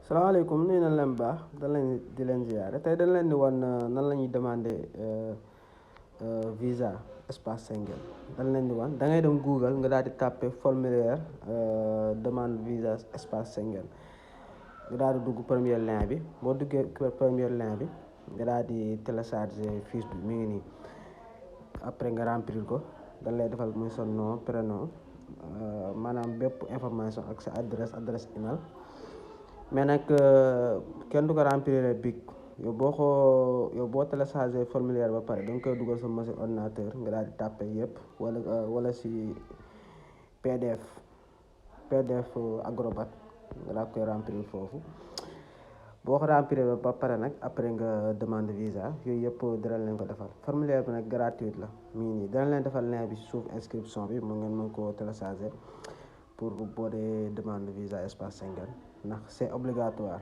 salaamaaleykum nuyu na leen baax dañ leen di leen ziyaare tey dañ leen di wan nan la ñuy demander visa espace Schengen dañ leen di wan da ngay dem Google nga daal di tapé formulaire demande visa espace Schengen nga daal di dugg premier lien bi boo duggee premier lien bi nga daal di télécharger fiche bi mi ngi nii après nga remplir ko dañ lay defal muy sa nom prénom maanaam bépp information ak sa adresse email. mais nag kenn du ko remplir bic yow boo téléchargé formulaire ba pare da nga koy dugal sa machine ordinateur nga daal di tàppe yëpp wala si PDF Acrobat nga daal koy remplir foofu boo ko remplir ba pare nag après nga demande visa yooyu yëpp dinañ leen ko defal formulaire bi nag gratuite la mii nii dinañ leen defal lien bi suuf inscription bi mu ngeen mën koo télécharger pour boo dee demande visa espace Schengen ndax c'est obligatoire